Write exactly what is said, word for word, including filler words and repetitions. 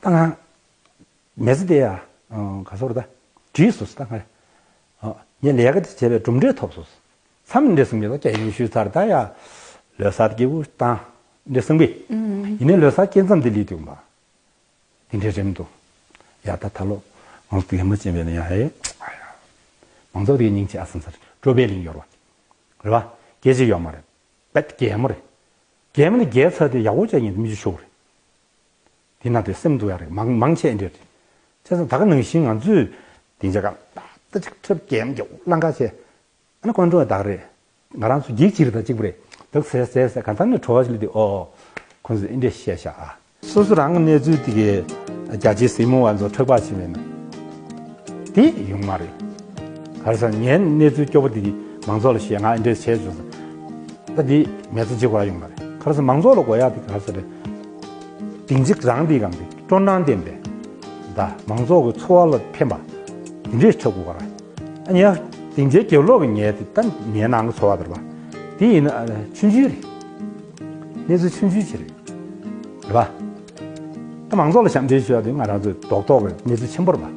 ཨ་ང་མི་ཚེ་དེ་ཡ་ག་ཚོད་རེད་ད། བྲིས་སོང་ད་ང་། ངས་ལས་ཀ་དེ་བྱས་པའི་གྲུབ་འབྲས་ཐོབ་སོང་། མཚམས་འདྲེ་གསུམ་གྱི་ལོ་རྒྱ་ཡིན་ཞུས་ཚར་ད་ཡ། ལོ་གསར་སྐྱིད་པོ་བཏང་འདྲེ་གསུམ་གྱི། ཡིན་ནའི་ལོ་གསར་སྐྱེ་མཚམས་དེ་ལུས་དུས་པ། དེ་འདྲའི་རེམ་འདུག་ཡ་ད་ད་ལོ་ང་ཚོ་ཡ་མ་ཅན་པས་ན་ཡ་ཧེ། མང་ཚོགས་དེ་སྙིང་རྗེ་ཨ་སང་ཚར་སྤྲོ་པའི་གླིང་ཡོར་བ། རེད་བ། སྐད་ཆ་ཡོད་མ་རེད། བེད་གད་མོ་རེད། གད་མོ་ནི་གད་ཚར་དེ་ཡག་པོ་བྱ་ཡིན་མི་ཅི་ཤོག་རེད། དེ་ན་དེ་སེམས་འདུག་ཡ་རེད། མང་མང་ཆེ་འདྲ་རེད། བྱས་ཙང་ད་ག་ནང་བཞིན་ང་ཚོས་དེ་འཇག་ག་ད་ཅིག་ཁྲབ་གད་མོ་གད་བླང་ག་བྱས། ཨ་ནི་ཀོན་ཀྲོལ་བདག་རེད། ང་རང་ཚོ་འགྱིག་ཅིག་རེད་ད་གཅིག་པ་རེད། བདག་ཟེར་ཟེར་ཟེར་གང་ལྟར་ནས་བྲོ་བ་ཞིག་སླེབས་དུས་ཨོ། ཁོང་ཚོས་འདི་འདྲས་བཤད་ཤག་ཨ། སོ་སོ་རང་གི་གནས་ཚུལ་དེ་གའི་རྒྱ་ཆེའི་གཟིགས་མོ་བ་ཚོ་འཁྲུག་པ་བྱེད་མེད་ན། དེ་ཡོང་མ་རེད། ག་རེ་ཟེར་ངའི་གནས་ཚུལ་སྐྱོ་པོ་དེ་གིས་མང་ཚོགས་ལ་བཤད་ང་འདི་འདྲས་བྱས་བྱུང་ཟེར། ད་འདི་མི་ཚེ་གཅིག་པ་ཡོང་མ་རེད། ག་རེ་ཟེར་མང་ཚོགས་ལ་དགོས་ཡག་དེ་ག་རེ་ཟེར་རེད། སྡིངས་ཆ་རང་དེའི་སྒང་དེ་སྤྲོ་སྣང་ལྡན་པའི། ད་མང་ཚོགས་ཀྱི་འཚོ་བ་ལ་ཕན་པ། དེ་འདྲས་ཆགས་དགོས་ག་རེད། ཨ་ཉལ། སྡིངས་ཆའི་རྒྱབ་ལོགས་ཀྱི་ཉལ་དེ་ད་ཉལ་ནང་གི་འཚོ་བ་དེ་རེད་པ། དེ་ཡིན་ན་ཨ་ཆུང་ཆུང་རེད། གནས་ཚུལ་ཆུང་ཆུང་ཅིག་རེད། རེད་པ། ད་མང་ཚོགས་ལ་ཞབས་འདྲེན་ཞུ་ཡག་དེ་ང་རང་ཚོའི་རྡོག་རྡོག་གི་གནས་ཚུལ་ཆེན་པོ་རེད་པ།